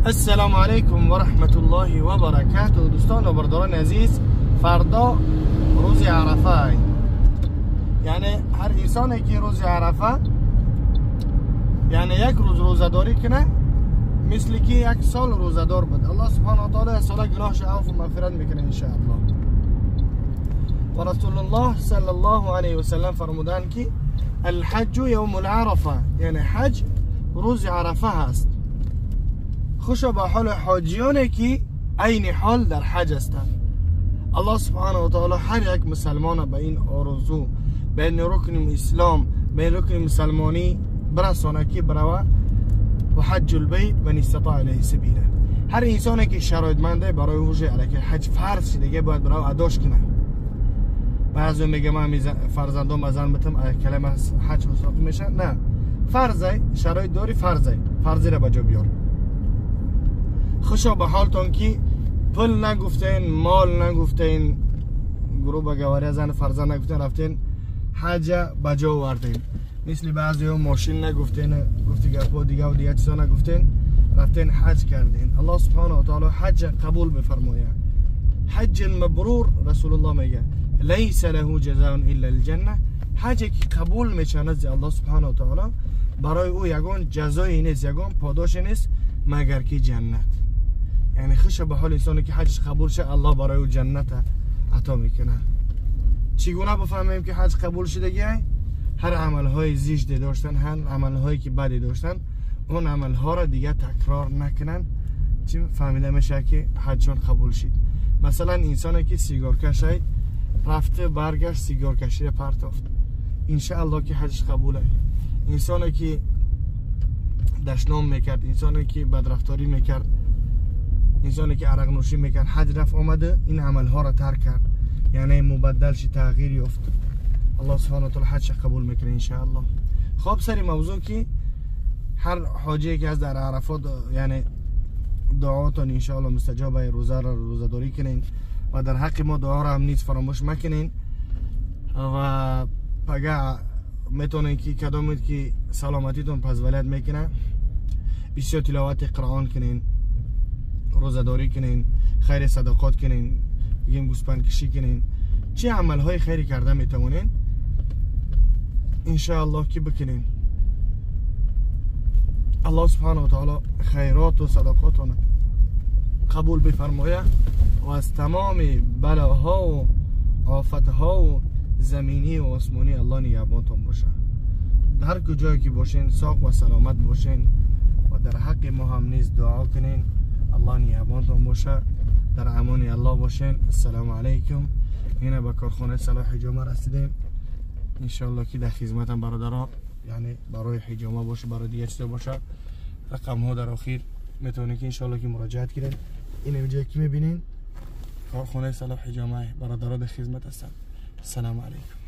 السلام علیکم و رحمت الله و برکاته. دوستان و برادران عزیز، فردا روز عرفه، یعنی هر انسانی که روز عرفه یعنی یک روز روزه‌داری کنه مثل که یک سال روزه‌دار بود. الله سبحانه و تعالی سال گناهش عفو و مغفرت میکنه ان شاء الله. و رسول الله صلی الله علیه و سلم فرمودند که الحج یوم العرفه، یعنی حج روز عرفه هست. خوشا به حال حاجیانی که عین حال در حج هستند. الله سبحانه و تعالی هر یک مسلمان به این آرزو، به این رکن اسلام، به این رکن مسلمانی برسانه که بروه و حج البیت من استطاع الیه سبیله. هر انسانی که شرایطمنده برای اوج علیه حج فرض دیگه باید برای اداش کنه. بعضی میگه من فرزندام ازن بتم کلمه حج مساق میشه. نه، فرضه، شرایط داری، فرضه، فرضی را به جا بیار. خوشا به حالتون که پول نگفتین، مال نگفتین، گروه به گواری زن فرزند نگفتین، رفتین حج به جا آوردین. مثل بعضی ها ماشین نگفتین، گفتی گپا دیگه و دیگه چیزا نگفتین، رفتین حج کردین. الله سبحانه و تعالی حج قبول بفرمایه. حج مبرور، رسول الله میگه لیس له جزاء الا الجنه. حج که قبول میشه نزد الله سبحانه و تعالی برای او یگان جزایی نیست، یگان پاداش نیست مگر که جنت. یعنی خوش به حال انسانی که حجش قبول شه، الله برای او جنت عطا میکنه. چگونه بفهمیم که حج قبول شده؟ هر عملهای زشت داشتن، هر عملهایی که بدی داشتن، اون عملها را دیگه تکرار نکنن. چی فهمیده میشه که حجشون قبول شد؟ مثلا انسانی که سیگار کشه رفته برگشت سیگار کشی پرتافت، انشاءالله که حجش قبوله. انسانی که دشنام میکرد، انسانی که بدرفتاری میکرد، انسانی که عرق نوشی میکرد، حج رفت آمده این عملها را ترک کرد، یعنی مبدل شد، تغییر یافت. الله سبحانه و تعالی حج قبول میکنه انشاءالله. خب سری موضوع که هر حاجی که از در عرفات، یعنی دعاتون انشاءالله مستجابه، روزه را روزه‌داری کنین و در حق ما دعا را هم نیز فراموش مکنین. و پگه میتونین که کدامید که سلامتیتون پس ولایت میکنه بسیار تلاوت قرآن کنین، روزه‌داری کنین، خیر صدقات کنین، بگیم گوسپند کشی کنین، چه عملهای خیری کرده میتونین انشاءالله که بکنین. الله سبحانه و تعالی خیرات و صدقاتون قبول بفرمایه و از تمام بلاها و آفتها و زمینی و آسمانی الله نگهبانتون باشه. در کجایی که باشین ساق و سلامت باشین و در حق ما هم نیز دعا کنین. الله نگهبانتون باشه، در امان الله باشین. السلام علیکم. اینه به کارخانه صلاح حجامه رسیدیم. انشالله که در خدمتم برادرها، یعنی برای حجامه باشه، برای دیگه چیزا باشه، رقم ها در اخیر میتونید که انشالله که مراجعت کنین. این اینجا که میبینین کارخانه صلاح حجامه، برادرها در خدمت هستن. السلام علیکم.